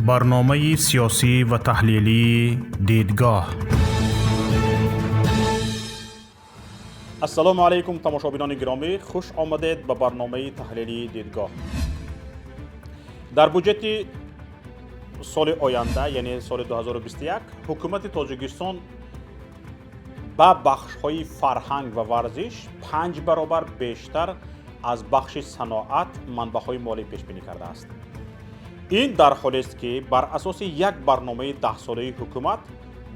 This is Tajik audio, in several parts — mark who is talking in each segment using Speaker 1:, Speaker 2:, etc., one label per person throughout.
Speaker 1: Барномаи сиёсӣ ва таҳлилии «Дидгоҳ».
Speaker 2: Ассалому алайкум, тамошобинони гиромӣ, хуш омадед ба барномаи таҳлилии «Дидгоҳ». Дар буҷети соли оянда, яъне соли 2021, ҳукумати Тоҷикистон ба бахшҳои фарҳанг ва варзиш 5 баробар бештар аз бахши саноат манбаъҳои молӣ пешбинӣ кардааст. Ин дар ҳолест, ки бар асоси як барномаи 10-солаи ҳукумат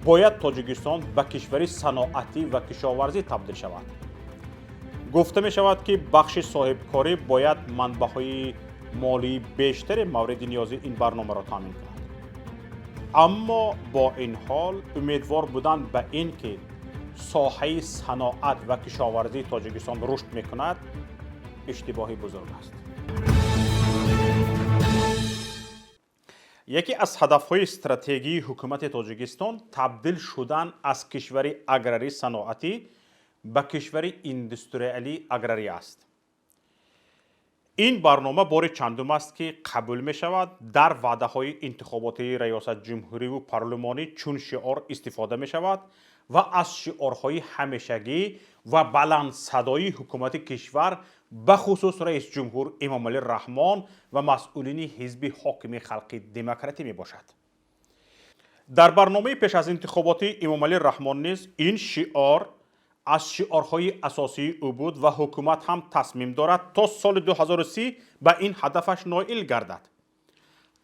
Speaker 2: бояд Тоҷикистон ба кишвари саноатӣ ва кишоварзӣ табдил шавад. Гуфта мешавад, ки бахши соҳибкорӣ бояд манбаъҳои молии бештаре мавриди ниёзи ин барномаро таъмин кунад. Аммо бо ин ҳол умедвор будан ба ин ки соҳаи саноат ва кишоварзии Тоҷикистон рушд мекунад, иштибоҳи бузург аст. Яке аз ҳадафҳои стратегии ҳукумати Тоҷикистон табдил шудан аз кишвари аграрӣ саноатӣ ба кишвари индустриалӣ аграрӣ аст. Ин барнома бори чандум аст, ки қабул мешавад, дар ваъдаҳои интихоботии раёсат ҷумҳуриву парлумонӣ чун шиор истифода мешавад ва аз шиорҳои ҳамешагӣ ва баландсадоии ҳукумати кишвар, бахусус раисҷумҳур Эмомалӣ Раҳмон ва масъулини ҳизби ҳокими Халқи Демократӣ мебошад. Дар барномаи пеш аз интихоботии Эмомалӣ Раҳмон низ ин шиор аз шиорҳои асосии ӯ буд ва ҳукумат ҳам тасмим дорад то соли 2030 ба ин ҳадафаш ноил гардад.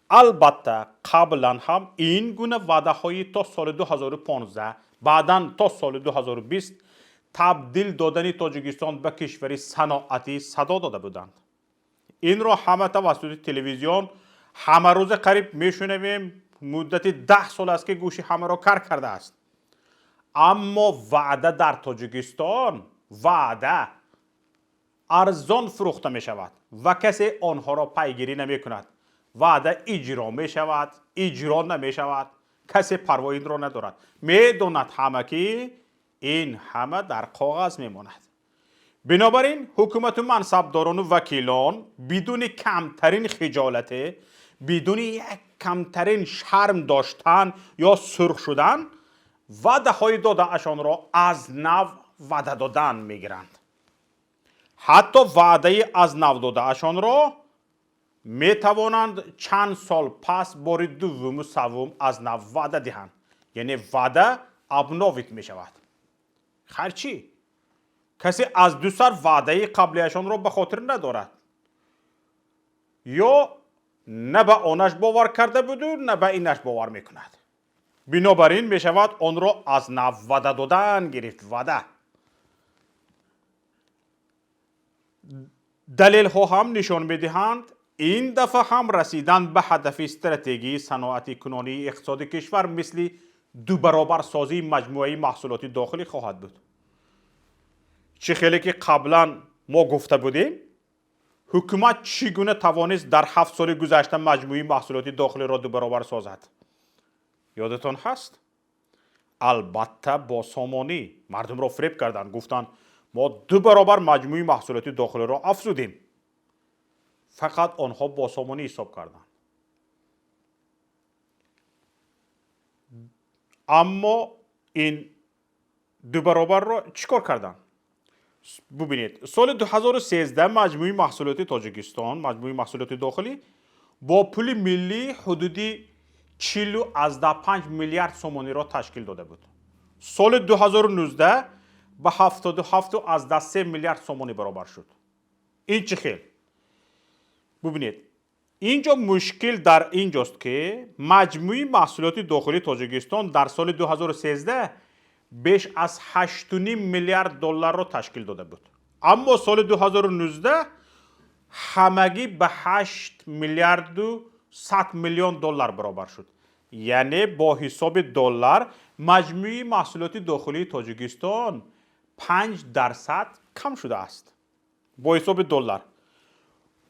Speaker 2: Албатта, қаблан ҳам ин гуна ваъдаҳои то соли 2015, баъдан то соли 2020 табдил додани Тоҷикистон ба кишвари саноатӣ садо дода буданд. Инро ҳама тавассути телевизион ҳамарӯза қариб мешунавем, муддати 10 сол аст, ки гӯши ҳамаро кар кардааст. Аммо ваъда дар Тоҷикистон ваъда арзон фурӯхта мешавад ва касе онҳоро пайгирӣ намекунад. Ваъда иҷро мешавад, иҷро намешавад, касе парво инро надорад. Медонад ҳама, ки ин ҳама дар коғаз мемонад. Бинобар ин ҳукумату мансабдорону вакилон бидуни камтарин хиҷолате, бидуни як камтарин шарм доштан ё сурх шудан ваъдаҳои додаашонро аз нав ваъда додан мегиранд. Ҳатто ваъдаи аз нав додаашонро метавонанд чанд сол пас бори дуввуму саввум аз нав ваъда диҳанд, яъне ваъда обновить мешавад. Харчи касе аз ду сар ваъдаи қаблиашонро ба хотир надорад ё на ба онаш бовар карда буду, на ба инаш бовар мекунад. Бинобар ин мешавад онро аз нав ваъда додан гирифт. Ваъда далелҳо ҳам нишон медиҳанд, ин дафъа ҳам расидан ба ҳадафи стратегии саноатикунонии иқтисоди кишвар мисли дубаробарсозии маҷмӯаи маҳсулоти дохилӣ хоҳад буд. Чӣ хеле ки қаблан мо гуфта будем, ҳукумат чӣ гуна тавонист дар 7 соли гузашта маҷмӯи маҳсулоти дохилиро дубаробар созад? Ёдатон ҳаст? Албатта, бо сомонӣ мардумро фиреб карданд, гуфтанд, мо 2 баробар маҷмӯи маҳсулоти дохилиро афзудем. Фақат онҳо бо сомонӣ ҳисоб карданд. Аммо ин 2 баробарро чӣ кор карданд? Бубинед, соли 2013 маҷмӯи маҳсулоти Тоҷикистон, маҷмӯи маҳсулоти дохилӣ бо пули миллӣ ҳудуди 40,5 миллиард сомониро ташкил дода буд. Соли 2019 ба 77,3 миллиард сомонӣ баробар шуд. Ин чӣ хел? Бубинед, инҷо мушкил дар инҷост, ки маҷмӯи маҳсулоти дохилии Тоҷикистон дар соли 2013 беш аз 8,5 миллиард долларро ташкил дода буд. Аммо соли 2019 ҳамагӣ ба 8 миллиарду 100 миллион доллар баробар шуд. Яъне бо ҳисоби доллар маҷмӯи маҳсулоти дохилии Тоҷикистон 5% кам шудааст. Бо ҳисоби доллар.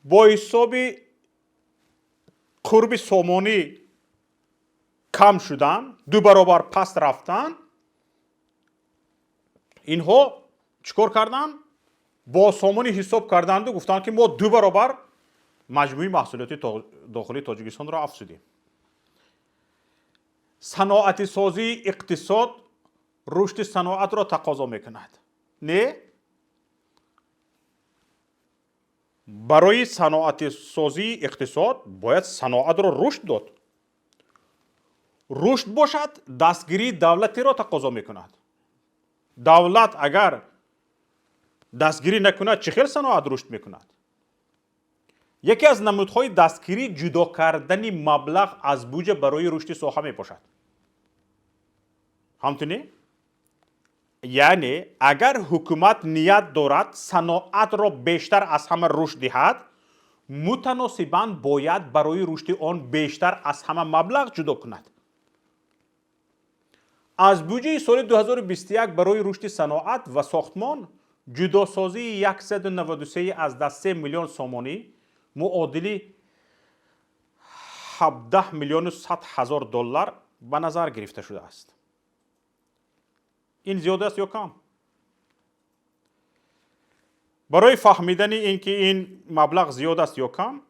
Speaker 2: Бо ҳисоби қурби сомонӣ кам шудан, 2 баробар паст рафтан, инҳо чӣ кор карданд? Бо сомонӣ ҳисоб карданду гуфтанд, ки мо 2 баробар маҷмӯи маҳсулоти дохилии Тоҷикистонро афзудем. Саноатисозии иқтисод рушди саноатро тақозо мекунад. Не, барои саноатисозии иқтисод бояд саноатро рушд дод. Рушд бошад, дастгирии давлатиро тақозо мекунад. Давлат агар дастгирӣ накунад, чӣ хел саноат рушд мекунад? Яке аз намудҳои дастгирӣ ҷудо кардани маблағ аз буҷа барои рушди соҳа мебошад. Ҳамтуне, яъне агар ҳукумат ният дорад саноатро бештар аз ҳама рушд диҳад, мутаносибан бояд барои рушди он бештар аз ҳама маблағ ҷудо кунад. Аз буҷаи соли 2021 барои рушди саноат ва сохтмон ҷудосозии 193,3 миллион сомонӣ, муодили 17 миллиону 100 ҳазор доллар, ба назар гирифта шудааст. Ин зиёд аст ё кам? Барои фаҳмидани ин ки ин маблағ зиёд аст ё кам,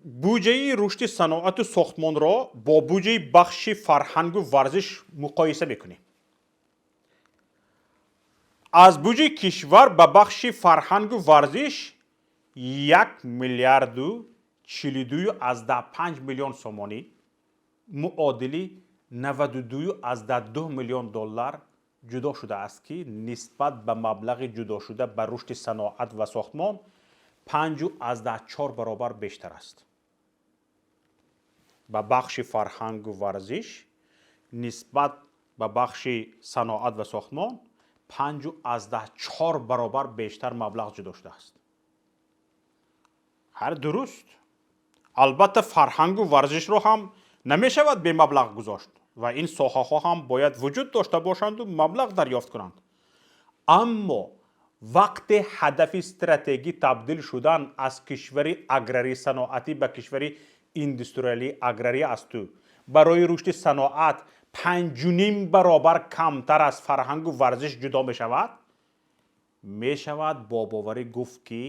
Speaker 2: буҷаи рушди саноату сохтмонро бо буҷаи бахши фарҳангу варзиш муқоиса мекунем. Аз буҷаи кишвар ба бахши фарҳангу варзиш 1 миллиарду 42,5 миллион сомонӣ, муодили 92,2 миллион доллар ҷудо шудааст, ки нисбат ба маблағи ҷудошуда ба рушди саноат ва сохтмон 5,4 баробар бештар аст. Ба бахши фарҳангу варзиш нисбат ба бахши саноат ва сохтмон 5,4 баробар бештар маблағ ҷудо шудааст. Ҳар дуруст, албатта, фарҳангу варзишро ҳам намешавад бемаблағ гузошт ва ин соҳаҳо ҳам бояд вуҷуд дошта бошанду маблағ дарёфт кунанд. Аммо вақте ҳадафи стратегӣ табдил шудан аз кишвари аграрӣ саноатӣ ба кишвари индустриалӣ аграрӣ асту барои рушди саноат 5,5 баробар камтар аз фарҳангу варзиш ҷудо мешавад, мешавад бо боварӣ гуфт, ки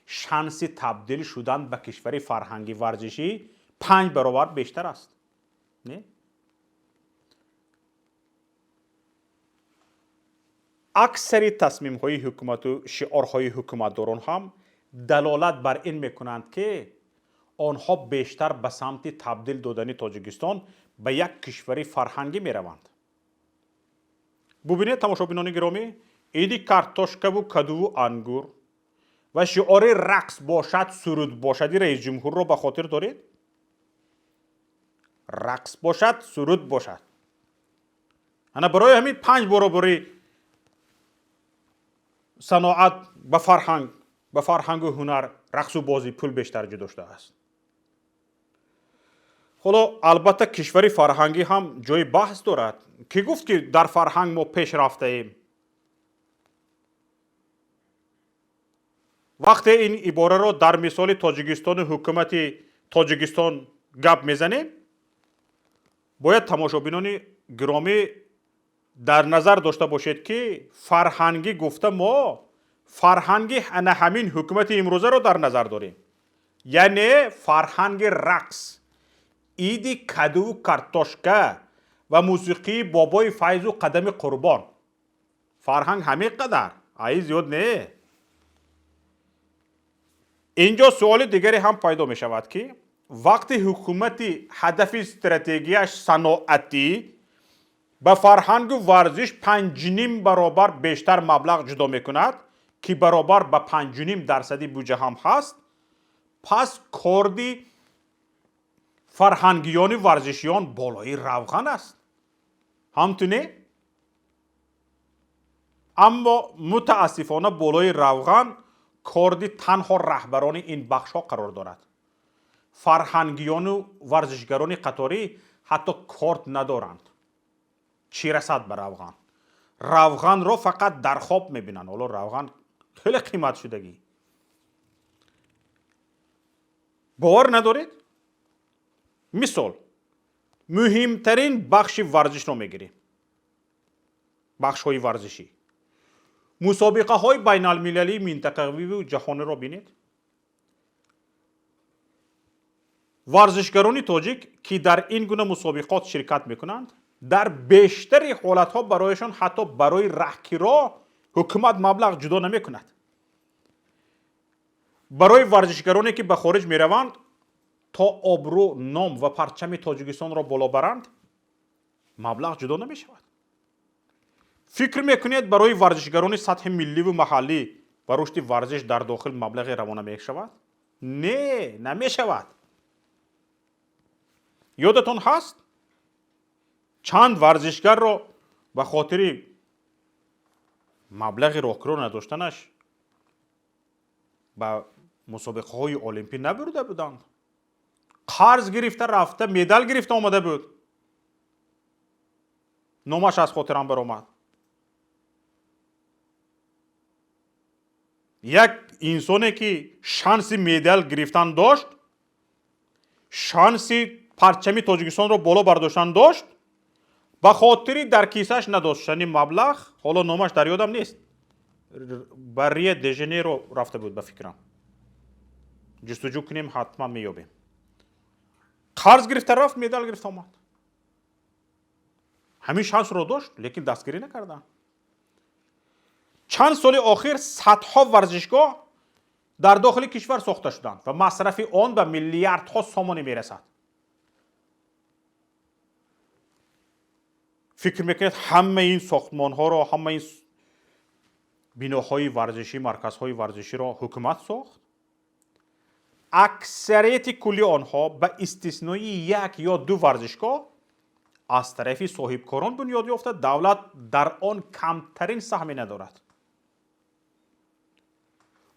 Speaker 2: шанси табдил шудан ба кишвари фарҳанги варзишӣ 5 баробар бештар аст. Не, аксари тасмимҳои ҳукумату шиорҳои ҳукуматдорон ҳам далолат бар ин мекунанд, ки онҳо бештар ба самти табдил додани Тоҷикистон ба як кишвари фарҳангӣ мераванд. Бубинед, тамошобинони гиромӣ, иди картошкаву кадуву ангур ва шиори «рақс бошад, суруд бошади» раисҷумҳурро ба хотир доред? Рақс бошад, суруд бошад. Ана барои ҳамин 5 баробари саноат ба фарҳанг, ба фарҳангу ҳунар, рақсу бозӣ пул бештар ҷудо шудааст. Ҳоло, албатта, кишвари фарҳангӣ ҳам ҷои баҳс дорад. Кӣ гуфт, ки дар фарҳанг мо пеш рафтаем? Вақте ин ибораро дар мисоли Тоҷикистону ҳукумати Тоҷикистон гап мезанем, бояд, тамошобинони гиромӣ, дар назар дошта бошед, ки фарҳангӣ гуфта мо фарҳанги ана ҳамин ҳукумати имрӯзаро дар назар дорем, яъне фарҳанги рақс, иди кадуву картошка ва мусиқии бобои Файзу қадами Қурбон. Фарҳанг ҳамин қадар, аи зиёд не. Инҷо суоли дигаре ҳам пайдо мешавад, ки вақти ҳукумати ҳадафи стратегияш саноатӣ ба фарҳангу варзиш 5,5 баробар бештар маблағ ҷудо мекунад, ки баробар ба 5,5 дарсади буҷа ҳам ҳаст, пас корди фарҳангиёни варзишиён болои равған аст. Ҳамтуне? Аммо мутаассифона болои равған корди танҳо раҳбарони ин бахшҳо қарор дорад. Фарҳангиёну варзишгарони қаторӣ ҳатто корд надоранд, чӣ расад ба равған. Равғанро фақат дар хоб мебинанд. Ҳоло равған хеле қимат шудагӣ. Бовар надоред? Мисол, муҳимтарин бахши варзишро мегирем. Бахшҳои варзишӣ, мусобиқаҳои байналмилалии минтақавиву ҷаҳониро бинед. Варзишгарони тоҷик, ки дар ин гуна мусобиқот ширкат мекунанд, дар бештари ҳолатҳо барояшон ҳатто барои раҳкиро ҳукумат маблағ ҷудо намекунад. Барои варзишгароне, ки ба хориҷ мераванд, то обрӯ, ном ва парчами Тоҷикистонро боло баранд, маблағ ҷудо намешавад. Фикр мекунед, барои варзишгарони сатҳи милливу маҳаллӣ ва рушди варзиш дар дохил маблағе равона мешавад? Не, намешавад. Ёдатон ҳаст, чанд варзишгарро ба хотири маблағи роҳкиро надоштанаш ба мусобиқаҳои олимпӣ набурда буданд? Қарз гирифта рафта, медал гирифта омада буд. Номаш аз хотирам баромад. Як инсоне, ки шанси медал гирифтан дошт, шанси парчами Тоҷикистонро боло бардоштан дошт, ба хотири дар кисааш надоштани маблағ, ҳоло номаш дар ёдам нест, ба Рио де Жанейро рафта буд, ба фикрам. Ҷустуҷӯ кунем, ҳатман меёбем. Қарз гирифта рафт, медал гирифта омад. Ҳамин шансро дошт, лекин дастгирӣ накарданд. Чанд соли охир садҳо варзишгоҳ дар дохили кишвар сохта шуданд ва масрафи он ба миллиардҳо сомонӣ мерасад. Фикр мекунед, ҳамаи ин сохтмонҳоро, ҳамаи ин биноҳои варзишӣ, марказҳои варзиширо ҳукумат сохт? Аксарияти кулли онҳо ба истиснои як ё ду варзишгоҳ аз тарафи соҳибкорон бунёд ёфта, давлат дар он камтарин саҳме надорад.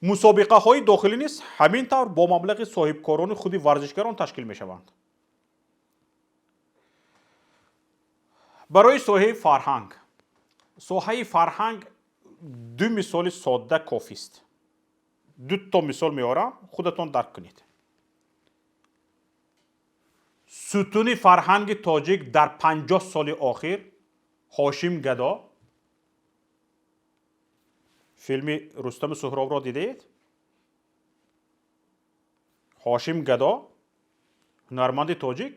Speaker 2: Мусобиқаҳои дохилӣ низ ҳамин тавр бо маблағи соҳибкорони худи варзишгарон ташкил мешаванд. Барои соҳаи фарҳанг. Соҳаи фарҳанг ду мисоли содда кофист. Дуто мисол меорам, худатон дарк кунед. Сутуни фарҳанги тоҷик дар 50 соли охир Ҳошим Гадо. Филми Рустаму Суҳробро дидаед? Ҳошим Гадо, ҳунарманди тоҷик,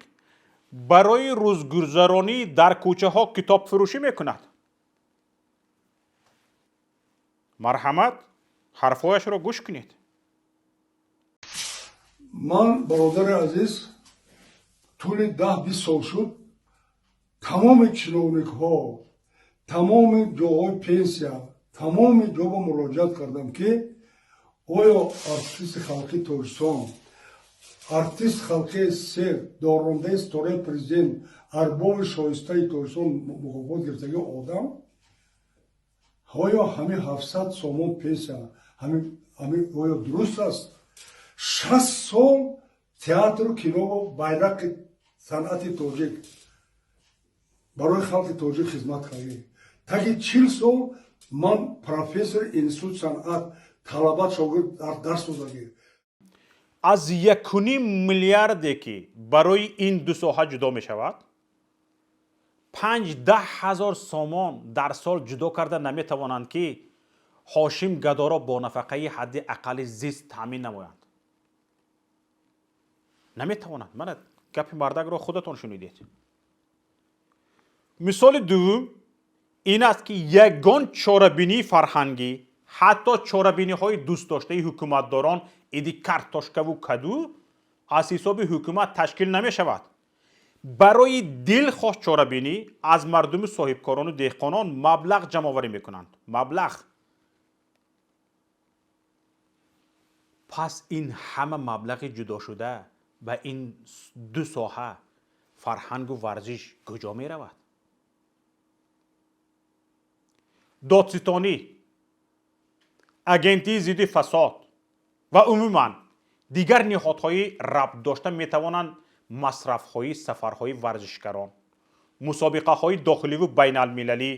Speaker 2: барои рӯзгузаронӣ дар кӯчаҳо китобфурӯшӣ мекунад. Марҳамат, ҳарфҳояшро гӯш кунед.
Speaker 3: Ман, бародари азиз, тӯли 10-20 сол шуд, тамоми чиновникҳо, тамоми ҷоҳои пенсия, тамоми ҷо ба муроҷиат кардам, ки оё артисти халқи Тоҷикистон, артист халқи СССР, дорондаи ситораи президент, арбоби шоистаи Тоҷикистон мукофот гирифтаги одам, оё ҳамин 700 сомон пенсия ҳамин оё дуруст аст? 60 сол театру кинову байрақи санъати тоҷик барои халқи тоҷик хизмат кардем. Таги 40 сол ман профессори институт санъат, талаба, шогирд дарс додагӣ.
Speaker 2: Аз 1,5 миллиарде, ки барои ин ду соҳа ҷудо мешавад, 5-10 ҳазор сомон дар сол ҷудо карда наметавонанд, ки Ҳошим Гадоро бо нафақаи ҳадди ақалли зист таъмин намоянд. Наметавонанд. Мана гапи мардакро худатон шунидед. Мисоли дуввум ин аст, ки ягон чорабинии фарҳангӣ, ҳатто чорабиниҳои дӯстдоштаи ҳукуматдорон, иди картошкаву каду, аз ҳисоби ҳукумат ташкил намешавад. Барои дилхоҳ чорабинӣ аз мардуми соҳибкорону деҳқонон маблағ ҷамъоварӣ мекунанд. Маблағ. Пас ин ҳама маблағи ҷудошуда ба ин ду соҳа, фарҳангу варзиш, куҷо меравад? Додситонӣ, агентии зидди фасод ва умуман дигар ниҳодҳои рабтдошта метавонанд масрафҳои сафарҳои варзишгарон, мусобиқаҳои дохиливу байналмилалӣ,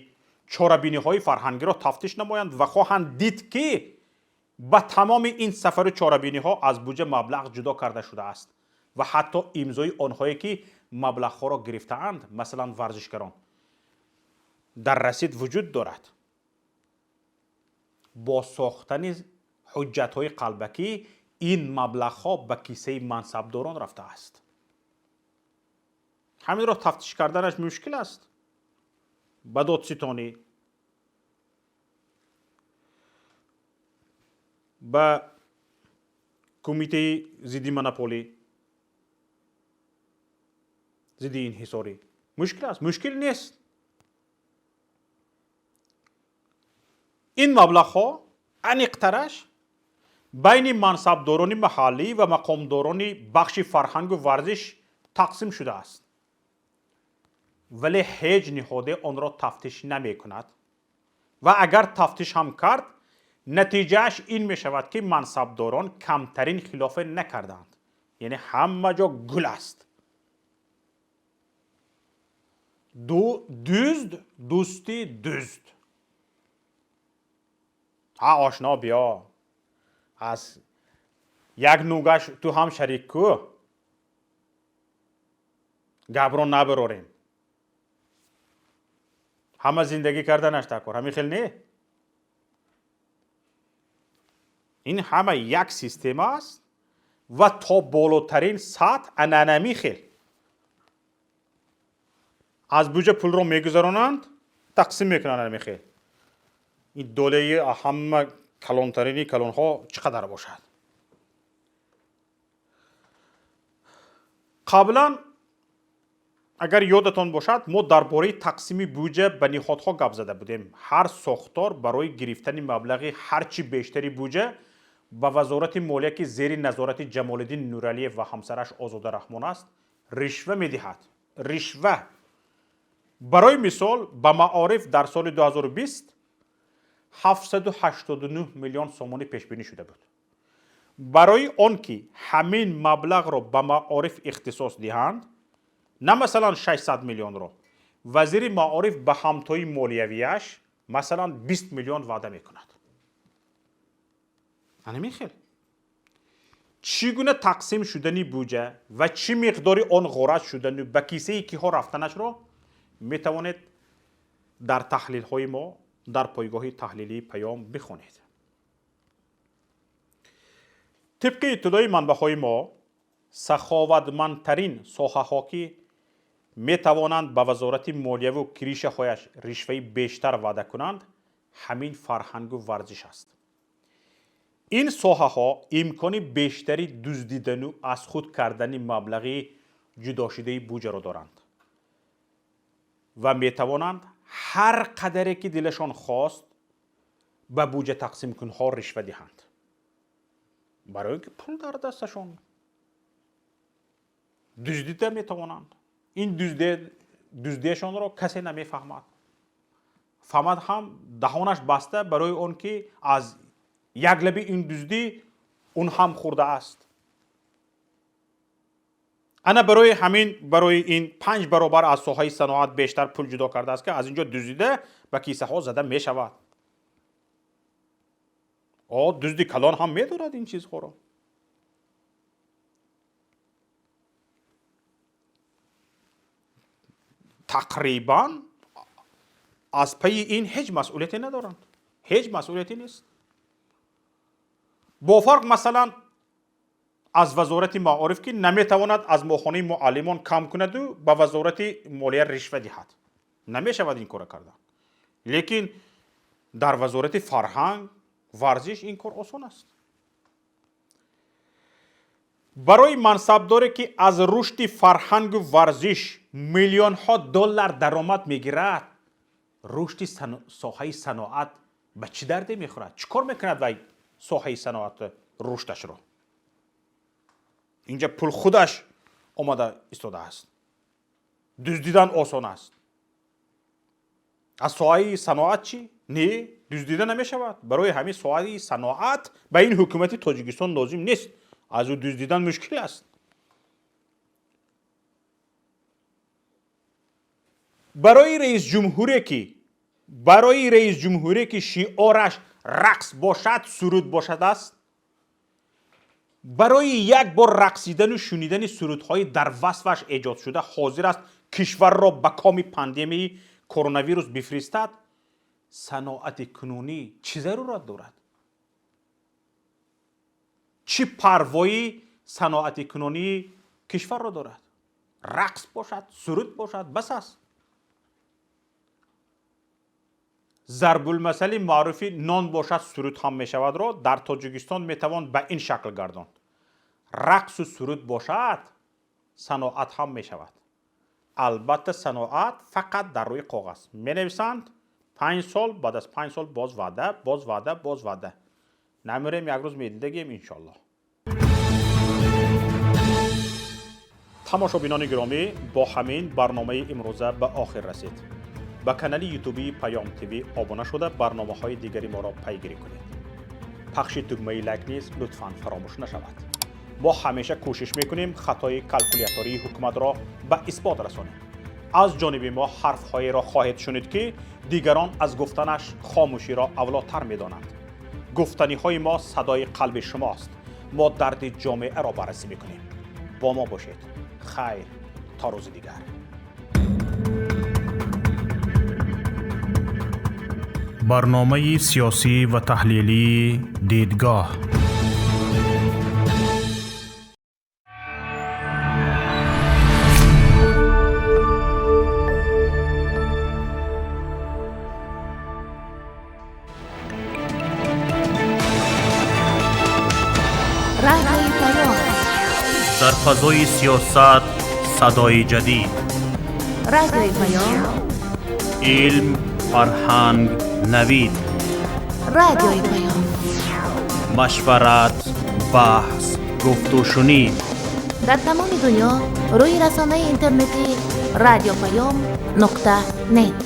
Speaker 2: чорабиниҳои фарҳангиро тафтиш намоянд ва хоҳанд дид, ки ба тамоми ин сафару чорабиниҳо аз буҷа маблағ ҷудо карда шудааст ва ҳатто имзои онҳое, ки маблағҳоро гирифтаанд, масалан варзишгарон, дар расид вуҷуд дорад. Бо сохтани ҳуҷҷатҳои қалбакӣ ин маблағҳо ба кисаи мансабдорон рафтааст. Ҳаминро тафтиш карданаш мушкил аст. Ба додситонӣ, ба кумитаи зидди монополӣ, зидди инҳисорӣ мушкил аст. Мушкил нест. Ин маблағҳо аниқтараш байни мансабдорони маҳаллӣ ва мақомдорони бахши фарҳангу варзиш тақсим шудааст, вале ҳеҷ ниҳоде онро тафтиш намекунад ва агар тафтиш ҳам кард, натиҷааш ин мешавад, ки мансабдорон камтарин хилофе накарданд, яъне ҳама ҷо гул аст. Дузд дӯсти дузд. Ҳа, ошно, биё, аз як нугаш ту ҳам шарик ку, гапро набарорем, ҳама зиндагӣ карданаш такор. Ҳамин хел не? Ин ҳама як система аст ва то болотарин сатҳ ананами хел аз буҷа пулро мегузаронанд, тақсим мекунанд. Ҳамин хел ин долаи ҳама калонтарини калонҳо чӣ қадар бошад? Қаблан, агар ёдатон бошад, мо дар бораи тақсими буҷа ба ниҳодҳо гап зада будем. Ҳар сохтор барои гирифтани маблағи ҳарчи бештари буҷа ба Вазорати молия, ки зери назорати Ҷамолиддин Нуралиев ва ҳамсараш Озода Раҳмон аст, ришва медиҳад. Ришва. Барои мисол, ба маориф дар соли 2020 789 миллион сомонӣ пешбинӣ шуда буд. Барои он ки ҳамин маблағро ба маориф ихтисос диҳанд, на масалан 600 миллионро, вазири маориф ба ҳамтои молиявиаш масалан 20 миллион ваъда мекунад. Ҳамин хел чӣ гуна тақсим шудани буҷа ва чӣ миқдори он ғорат шудану ба кисаи киҳо рафтанашро метавонед дар таҳлилҳои мо дар пойгоҳи таҳлилии Паём бихонед. Тибқи иттилои манбаъҳои мо, саховатмандтарин соҳаҳо, ки метавонанд ба Вазорати молияву крышаҳояш ришваи бештар ваъда кунанд, ҳамин фарҳангу варзиш аст. Ин соҳаҳо имкони бештари дуздидану аз худ кардани маблағи ҷудошудаи буҷаро доранд ва метавонанд ҳар қадаре ки дилашон хост ба буҷа тақсимкунҳо ришва диҳанд, барои ки пул дар дасташон, дуздида метавонанд. Ин дуздиашонро касе намефаҳмад, фаҳмад ҳам, даҳонаш баста, барои он ки аз як лаби ин дуздӣ он ҳам хӯрдааст. Ана барои ҳамин, барои ин 5 баробар аз соҳаи саноат бештар пул ҷудо кардааст, ки аз ин ҷо дуздида ба кисаҳо зада мешавад. О, дузди калон ҳам медорад ин чизҳоро. Тақрибан аз пайи ин ҳеҷ масъулияте надоранд, ҳеҷ масъулияте нест. Бо фарқ, масалан, аз Вазорати маориф, ки наметавонад аз моҳонаи муаллимон кам кунаду ба Вазорати молия ришва диҳад. Намешавад ин кора кардан, лекин дар Вазорати фарҳанг, варзиш ин кор осон аст. Барои мансабдоре, ки аз рушди фарҳангу варзиш миллионҳо доллар даромад мегирад, рушди соҳаи саноат ба чӣ дарде мехӯрад? Чӣ кор мекунад вай соҳаи саноат рушдашро? Инҷа пул худаш омада истодааст, дуздидан осон аст. Аз соҳаи саноат чӣ? Не, дуздида намешавад. Барои ҳамин соҳаи саноат ба ин ҳукумати Тоҷикистон лозим нест, аз ӯ дуздидан мушкил аст. Барои раисҷумҳуре, ки шиораш рақс бошад, суруд бошад аст, барои як бор рақсидану шунидани сурудҳои дар васфаш эҷодшуда ҳозир аст кишварро ба коми пандемияи коронавирус бифиристад, саноати кунунӣ чӣ зарурат дорад? Чӣ парвои саноати кунунии кишварро дорад? Рақс бошад, суруд бошад, бас аст. Зарбулмасали маъруфи нон бошад, суруд ҳам мешавадро дар Тоҷикистон метавон ба ин шакл гардонд: рақсу суруд бошад, саноат ҳам мешавад. Албатта, саноат фақат дар рӯи коғаз менависанд. 5 сол, баъд аз 5 сол боз ваъда, боз ваъда, боз ваъда. Намирем, як рӯз медидагем, иншоллоҳ. Тамошобинони гиромӣ, бо ҳамин барномаи имрӯза ба охир расид. Ба канали ютубии Паём ТВ обуна шуда, барномаҳои дигари моро пайгирӣ кунед. Пахши тугмаи лайк низ лутфан фаромӯш нашавад. Мо ҳамеша кӯшиш мекунем хатои калкулятории ҳукуматро ба исбот расонем. Аз ҷониби мо ҳарфҳоеро хоҳед шунид, ки дигарон аз гуфтанаш хомӯширо авлотар медонанд. Гуфтаниҳои мо садои қалби шумост. Мо дарди ҷомеаро баррасӣ мекунем. Бо мо бошед. Хайр, то рӯзи дигар.
Speaker 1: Барномаи сиёсӣ ва таҳлилии «Дидгоҳ».
Speaker 4: Радиои Паём.
Speaker 1: Дар фазои сиёсат садои ҷадид.
Speaker 4: Радиои Паём.
Speaker 1: Илм, фарҳанг, навид.
Speaker 4: Радиои Паём.
Speaker 1: Машварат, баҳс, гуфтушунид.
Speaker 4: Дар тамоми дунё рӯи расонаи интернетӣ радиопаём.нет.